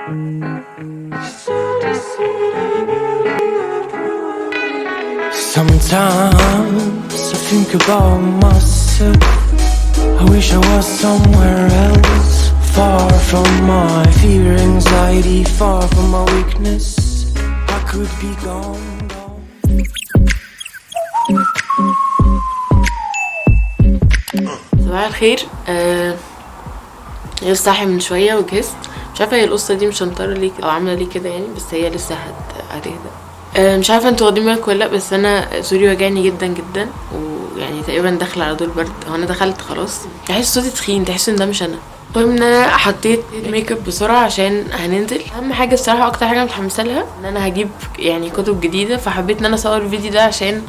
Sometimes I think about myself. I wish I was somewhere else, far from my fear, anxiety, far from my weakness. I could be gone, gone. صباح الخير. لسه صاحي من شوية وجهزت، مش عارفه هي القصة دي مشنطره ليه كده او عامله ليه كده يعني، بس هي لسه هتهدى. مش عارفه انتوا واخدين بالكم ولا لا، بس انا زوري وجعني جدا جدا، ويعني تقريبا داخله على دور برد. هو انا دخلت خلاص، تحس صوتي تخين، تحس ان ده مش انا. المهم ان انا حطيت ميك اب بسرعة عشان هننزل. اهم حاجة الصراحة، اكتر حاجة متحمسة لها، ان انا هجيب يعني كتب جديده، فحبيت ان انا اصور الفيديو ده عشان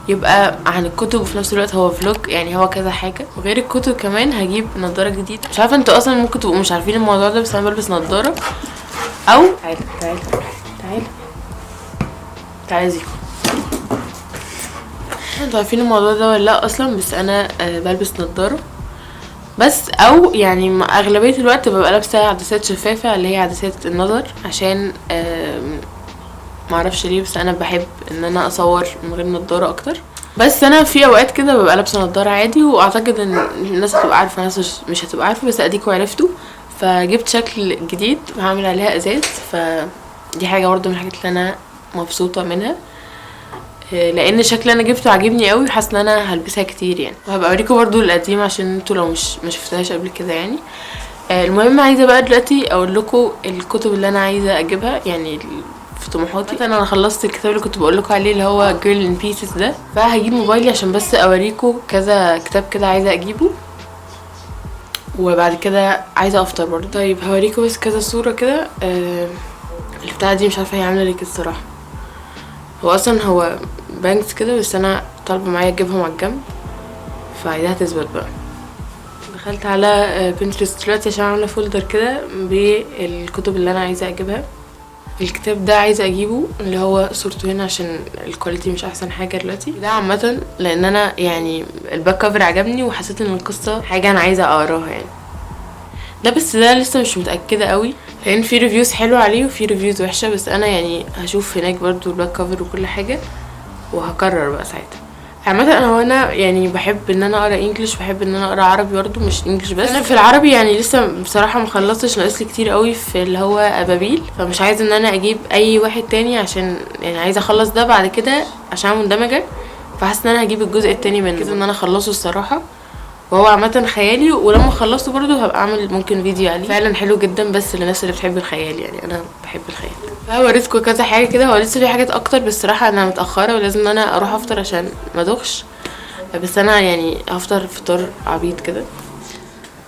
يبقى عن الكتب، وفي نفس الوقت هو vlog، يعني هو كذا حاجة. وغير الكتب كمان هجيب نضاره جديدة. مش عارفه انتوا اصلا ممكن تبقوا مش عارفين الموضوع ده، بس انا بلبس نضاره. او تعالى تعالى تعالى تعالى زيكو، انتوا عارفين الموضوع ده ولا لا اصلا؟ بس انا بلبس نضاره بس، او يعني اغلبية الوقت ببقى لابسه عدسات شفافة اللي هي عدسات النظر، عشان معرفش ليه، بس انا بحب ان انا اصور من غير نضاره اكتر. بس انا في اوقات كده ببقى لابسه نضاره عادي، واعتقد ان الناس هتبقى عارفه، الناس مش هتبقى عارفه، بس اديكوا عرفتوا. فجبت شكل جديد وهعمل عليها ازاز، فدي حاجة برضو من الحاجات اللي انا مبسوطة منها، لان الشكل اللي انا جبته عاجبني قوي، وحاسه ان انا هلبسها كتير يعني. وهبقى اوريكم برضو القديم عشان انتوا لو مش ما شفتهاش قبل كده يعني. المهم عايزه بقى دلوقتي اقول لكم الكتب اللي انا عايزه اجيبها يعني في طموحاتي. مثلا انا خلصت الكتاب اللي كنت بقول لكم عليه اللي هو Girl in Pieces ده، فهجيب موبايلي عشان بس اوريكم كذا كتاب كده عايزه اجيبه، وبعد كده عايزه افطر برضه. طيب هوريكم بس كذا صوره كده. البتاعه دي مش عارفه هي عامله ليه كده الصراحة، هو اصلا هو bangs كده، بس انا طالبه معايا اجيبهم على الجنب، فعايزاها تثبت بقى. دخلت على Pinterest دلوقتي عشان عامله folder كده بالكتب اللي انا عايزه اجيبها. الكتاب ده عايزه اجيبه اللي هو صورته هنا عشان ال quality مش احسن حاجة دلوقتي. ده عامة لان انا يعني ال back cover عجبني، وحسيت ان القصة حاجة انا عايزه اقراها يعني. ده بس ده لسه مش متاكدة قوي، لان في reviews حلوة عليه وفي reviews وحشة، بس انا يعني هشوف هناك برضو ال back cover وكل حاجة وهقرر بقى ساعتها. عامة هو انا يعني بحب ان انا اقرا English، بحب ان انا اقرا عربي برضو مش English بس. انا في العربي يعني لسه بصراحة ما خلصتش، ناقص لي كتير قوي في اللي هو ابابيل، فمش عايزه ان انا اجيب اي واحد تاني عشان يعني عايزه اخلص ده بعد كده عشان انا مندمجه، فحاسه ان انا هجيب الجزء التاني منه كده ان انا اخلصه الصراحة. وهو عامة خيالي، ولما اخلصه برضو هبقى اعمل ممكن فيديو عليه. فعلا حلو جدا بس للناس اللي بتحب الخيال، يعني انا بحب الخيال. فوريتكم كذا حاجة كده، هو لسه في حاجات اكتر بس الصراحة انا متاخرة ولازم ان انا اروح افطر عشان ما ادوخش، بس انا يعني هفطر فطار عبيط كده.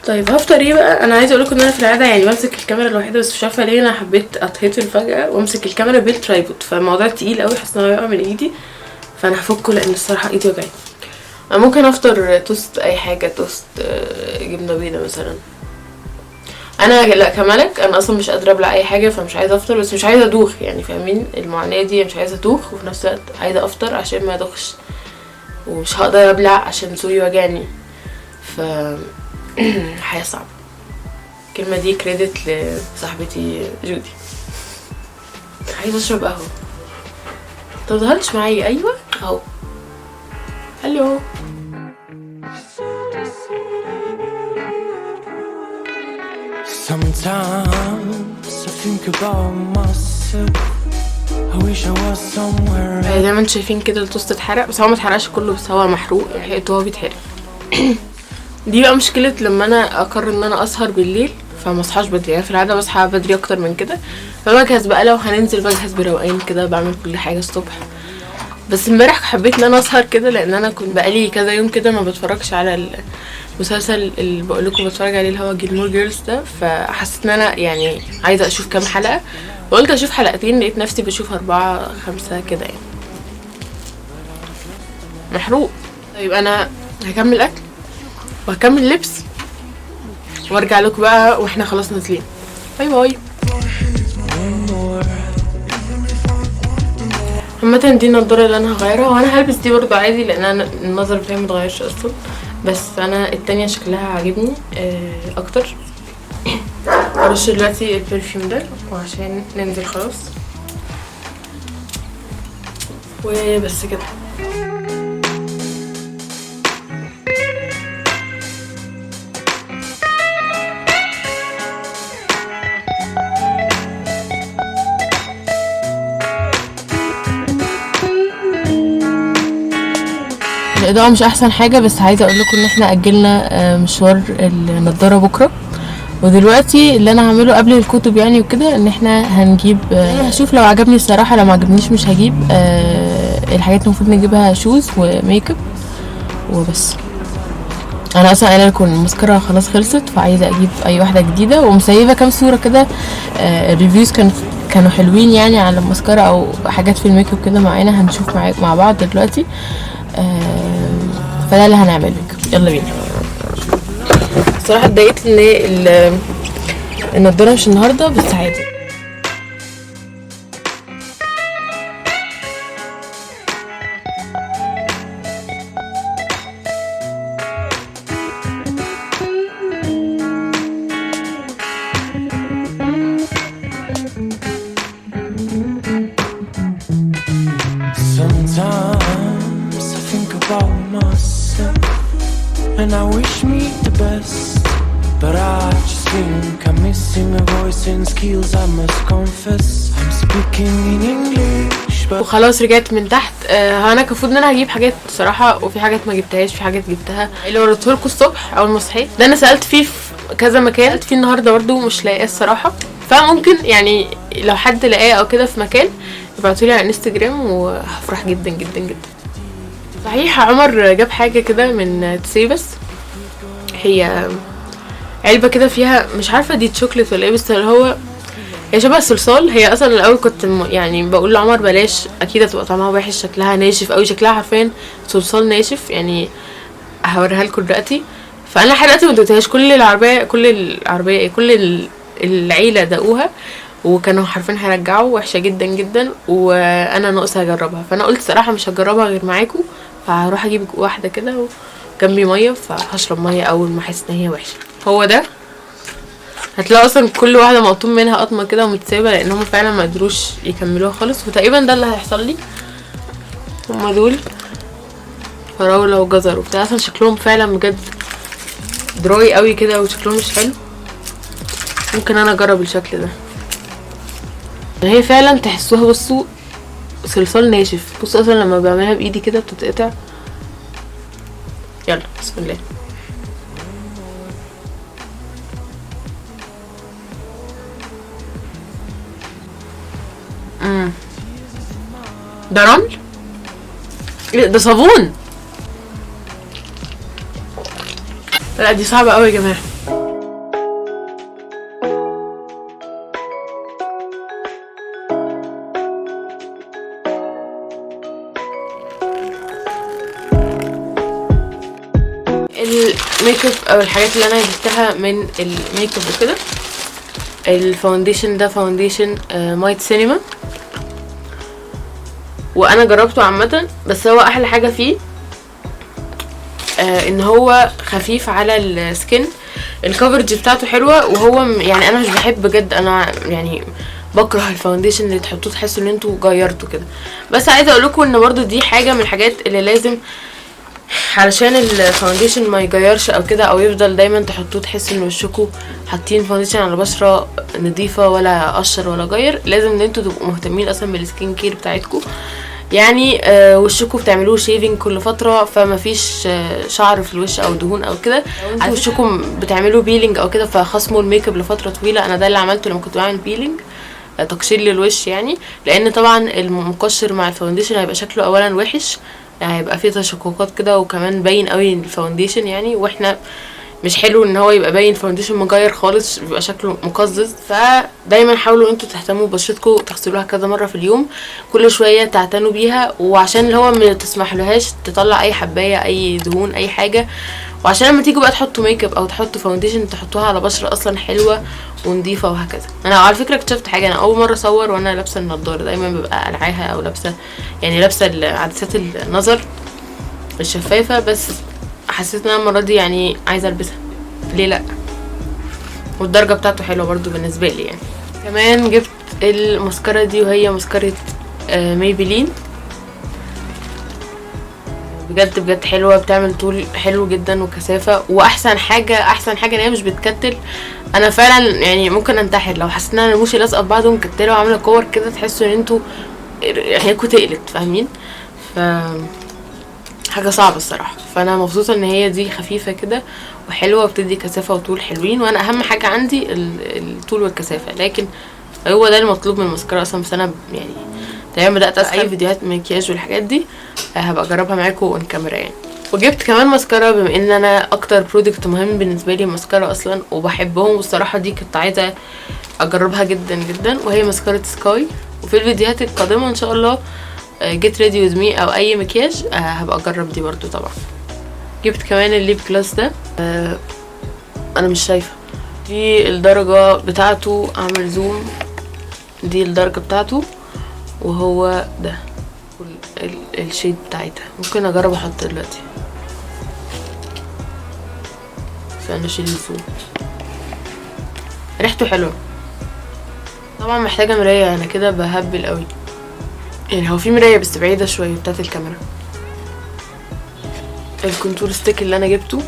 طيب هفطر ايه بقى؟ انا عايزه اقول لكم ان انا في العادة يعني بمسك الكاميرا الوحيدة، بس مش عارفه ليه انا حبيت اتهطل فجاة وامسك الكاميرا بال tripod، فالموضوع تقيل قوي، حاسه ان هو هيقع من ايدي، فانا هفكه لان الصراحة ايدي وجعتني. انا ممكن افطر توست، اي حاجة توست، جبنه بيضة مثلا. انا لا كملك انا اصلا مش قادرة ابلع اي حاجة، فمش عايزه افطر، بس مش عايزه ادوخ يعني، فاهمين المعاناة دي؟ مش عايزه ادوخ وفي نفس الوقت عايزه افطر عشان ما ادوخش، ومش هقدر ابلع عشان زوري وجعني، ف حياة صعبة. الكلمة دي credit لصاحبتي جودي. عايزه اشرب قهوة. طب ظهرتش معايا؟ ايوه اهو. الو. Sometimes I think about myself. I wish I was somewhere else. زي ما انتم شايفين كده التوست اتحرق، بس هو ما اتحرقش كله، بس هو محروق يعني، لحقته هو بيتحرق. دي بقى مشكلة لما انا اقرر ان انا اسهر بالليل فما اصحاش بدري، يعني في العادة بصحى بدري اكتر من كده، فبجهز بقى لو هننزل بجهز بروقان كده، بعمل كل حاجة الصبح. بس امبارح حبيت ان انا اسهر كده لان انا كنت بقالي كذا يوم كده ما بتفرجش على المسلسل اللي بقول لكم بتفرج عليه اللي هو Gilmore Girls ده، فحسيت ان انا يعني عايزه اشوف كام حلقة، وقلت اشوف حلقتين، لقيت نفسي بشوف 4 5 كده يعني. محروق. طيب انا هكمل اكل وهكمل لبس وارجع لكم بقى واحنا خلاص نازلين. bye bye. عامة دي النضارة اللي انا هغيرها، وانا هلبس دي برضو عادي لان انا النظر بتاعي متغيرش اصلا، بس انا التانية شكلها عاجبني اكتر. ارش دلوقتي ال perfume ده وعشان ننزل خلاص وبس كده. الإضاءة مش أحسن حاجة، بس عايزة أقول لكم إن إحنا أجلنا مشوار النضارة بكرة. ودلوقتي اللي أنا هعمله قبل الكتب يعني وكده، إن إحنا هنجيب، هشوف لو عجبني الصراحة، لو ما عجبنيش مش هجيب. الحاجات اللي المفروض نجيبها shoes و makeup وبس. أنا أصلا قايلة لكم المسكرة خلاص خلصت، فعايزة أجيب أي واحدة جديدة، ومسيبة كام صورة كده، ال reviews كانوا حلوين يعني على المسكرة أو حاجات في الميك اب كده معانا، هنشوف مع بعض دلوقتي. فده اللي هنعمله، يلا بينا. الصراحة اتضايقت ان النضارة مش النهاردة، بس عادي. Sometimes I think about myself and I wish me the best, but I just think I'm missing a voice and skills. I must confess I'm speaking in English, but وخلاص رجعت من تحت. انا كان المفروض ان انا هجيب حاجات صراحة، وفي حاجات ما جبتهاش، في حاجات جبتها اللي وريته لكم الصبح اول ما صحيت. ده انا سالت فيه في كذا مكان، سالت فيه النهارده برده مش لاقيه الصراحة، فممكن يعني لو حد لقاه او كده في مكان ابعتولي على انستجرام وهفرح جدا جدا جدا. صحيح عمر جاب حاجة كده من تسيبس، هي علبة كده فيها مش عارفه دي تشوكلت ولا ايه، بس اللي هو هي شبه الصلصال. هي اصلا الاول كنت يعني بقول لعمر بلاش، اكيد هتبقى طعمها وحش، شكلها ناشف قوي، شكلها حرفيا صلصال ناشف يعني. هوريها لكم دلوقتي. فانا لحد دلوقتي ما دوقتهاش، كل العربية كل العربية ايه كل العيلة داقوها وكانوا حرفيا هيرجعوا وحشة جدا جدا، وانا ناقصه اجربها. فانا قلت صراحة مش هجربها غير معاكم، فهروح اجيب واحدة كده وجنبي مية، فهشرب مية اول ما احس ان هي وحشة. هو ده هتلاقوا اصلا كل واحدة مقطوم منها قطمه كده ومتسابه، لان هم فعلا ما قدروش يكملوها خالص. وتقريبا ده اللي هيحصل لي. هم دول فراوله وجزر وبتاع، اصلا شكلهم فعلا بجد دراي قوي كده وشكلهم مش حلو. ممكن انا اجرب الشكل ده. هي فعلا تحسوها، بصوا صلصال ناشف. بصوا اصلا لما بعملها بايدي كده بتتقطع. يلا بسم الله. ده رمل؟ ده صابون. لا دي صعبة قوي يا جماعة. الميك اب او الحاجات اللي انا جبتها من الميك اب وكده، ال foundation ده foundation مايت سينما، وانا جربته عامة، بس هو احلى حاجة فيه ان هو خفيف على ال skin، ال coverage بتاعته حلوة، وهو يعني انا مش بحب بجد، انا يعني بكره ال foundation اللي تحطوه تحسوا ان انتوا جيرتوا كده. بس عايزه اقول لكم ان برضو دي حاجة من الحاجات اللي لازم علشان ال foundation ما يجيرش او كده، او يفضل دايما تحطوه تحسوا ان وشكوا حاطين foundation على بشره نظيفة ولا قشر ولا جير. لازم ان انتوا تبقوا مهتمين اصلا بال skin care بتاعتكم يعني. وشكوا بتعملوه shaving كل فترة، فما فيش شعر في الوش او دهون او كده. انتوا وشكم بتعملوا peeling او كده، فخصموا الميك اب لفترة طويلة. انا ده اللي عملته لما كنت بعمل peeling، تقشير للوش يعني، لان طبعا المقشر مع ال foundation هيبقى شكله اولا وحش، يعني هيبقى فيه تشققات كده، وكمان باين قوي ال foundation يعني، واحنا مش حلو ان هو يبقى باين foundation مجير خالص، بيبقى شكله مقزز. فدايما حاولوا انتوا تهتموا ببشرتكم، تغسلوها كذا مرة في اليوم، كل شوية تعتنوا بيها، وعشان اللي هو ما تسمحلهاش تطلع اي حبايه اي دهون اي حاجة، وعشان لما تيجوا بقى تحطوا ميك اب او تحطوا foundation تحطوها على بشره اصلا حلوة ونظيفه وهكذا. انا على فكرة اكتشفت حاجة، انا اول مرة اصور وانا لابسه النضارة، دايما ببقى قلعاها او لابسه يعني لابسه عدسات النظر الشفافه، بس حسيت ان انا المرة دي يعني عايزه البسها، ليه لا. والدرجة بتاعته حلوة برضو بالنسبة لي يعني. كمان جبت المسكره دي، وهي مسكره Maybelline، بجد بجد حلوة، بتعمل طول حلو جدا وكثافه، واحسن حاجة احسن حاجة ان هي مش بتكتل. انا فعلا يعني ممكن انتحر لو حسيت ان انا رموشي لازقه في بعض ومكتله وعامله كور كده، تحسوا ان انتوا عينيكوا تقلت، فاهمين؟ ف حاجة صعبة الصراحة. فانا مبسوطة ان هي دي خفيفة كده وحلوه وبتدي كثافة وطول حلوين، وانا اهم حاجة عندي الطول والكثافه، لكن هو ده المطلوب من المسكره اصلا. بس انا يعني تمام بدات اسال اي فيديوهات مكياج والحاجات دي هبقى اجربها معاكم on camera يعني. وجبت كمان ماسكارا، بما ان انا اكتر product مهم بالنسبة لي الماسكارا اصلا وبحبهم، والصراحة دي كنت عايزه اجربها جدا جدا، وهي ماسكارا سكاي. وفي الفيديوهات القادمة ان شاء الله get ready with me او اي مكياج هبقى اجرب دي برضو طبعا. جبت كمان ال lip gloss ده، انا مش شايفه دي الدرجة بتاعته، اعمل zoom، دي الدرجة بتاعته وهو ده ال shade بتاعتها. ممكن اجرب احط دلوقتي، بس انا اشيل ال zoom. ريحته حلوة طبعا. محتاجه مراية، انا كده بهبل قوي يعني. هو في مراية بس بعيدة شوية بتاعت الكاميرا. ال contour stick اللي انا جبته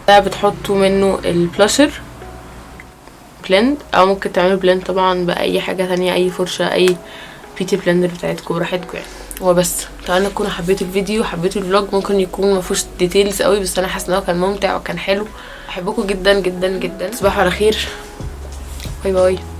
ده بتحطوا منه ال blusher blend، او ممكن تعملوا blend طبعا باي حاجة تانية، اي فرشه، اي beauty blender بتاعتكم، براحتكم يعني. وبس، اتمنى تكونوا حبيتوا الفيديو، حبيتوا ال vlog. ممكن يكون مفيهوش details قوي، بس انا حاسه ان هو كان ممتع وكان حلو. احبكم جدا جدا جدا. تصبحوا على خير، bye bye.